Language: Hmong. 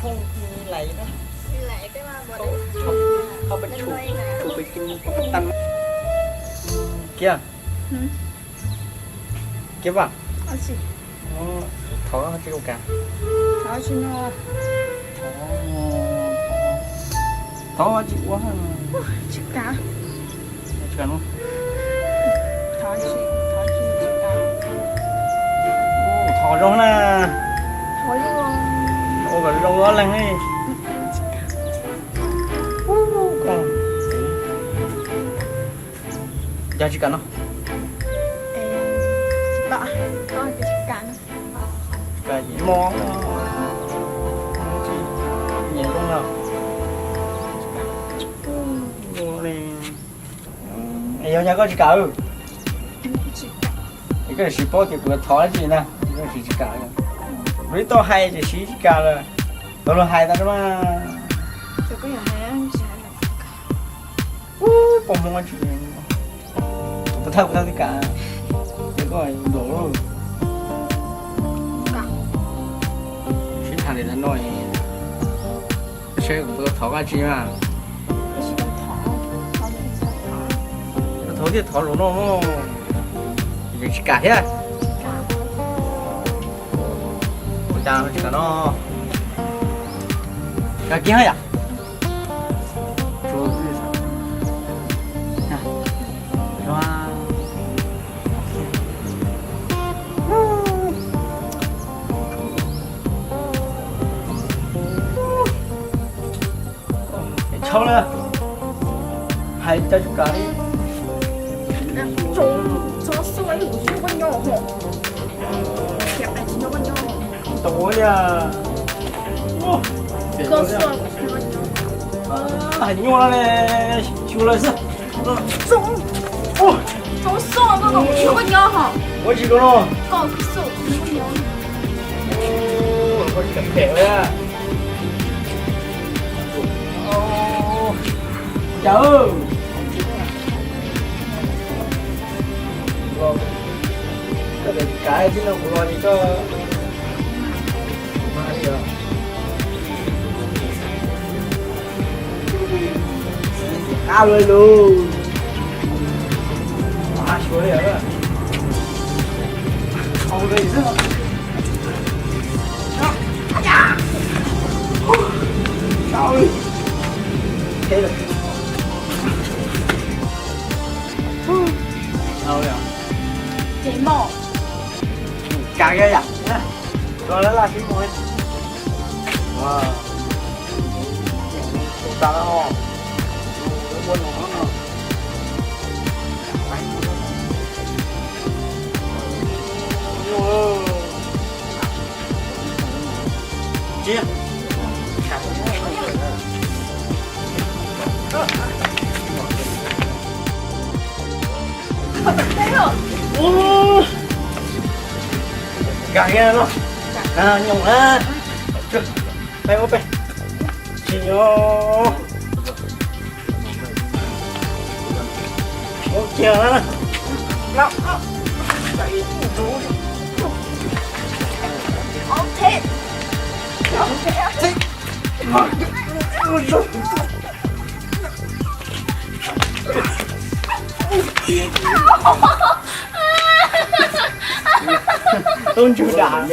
Kiag, kiag vas. Thov tsis ua cas. Thov tsis ua. Thov zoo na. Ua kom zoo ob leeg li. Yog tsis kam no. Nyiam zoo na. Yog nyab koj tsis kam. Koj siv paub tias kuv thov dab tsi na, koj siv tsis kam. Kuv twb tau hais tias siv tsis kam lawm, tau los hais tas mas. Poj Hmoob tsis, kuv thaj kuv thaj twb kam, ces koj nkaum lawm. Sib tham li no, seb kuv thov koj tsi mas. Thov thiaj thov zaum no, tsis kam thiab. Ua cas tsis kam no? Kam kiag yam. Txhob na, hais cas tsis kam li. Tau li. Hais nyuaj no ne, xyu lawm xwb. Ua tsis koj no. Cas. Koj tsis kam thiab no kuv los ces koj qab lug lug. Ces mog. Cas kiag yam. Los lawv laj sib mus li. Tus tas no, ua no no. Tsiab. Nkag kiag no. Nyoo na. Peb ua peb. Tsis nyob. Ua kiag na. Tub ntsuag dam.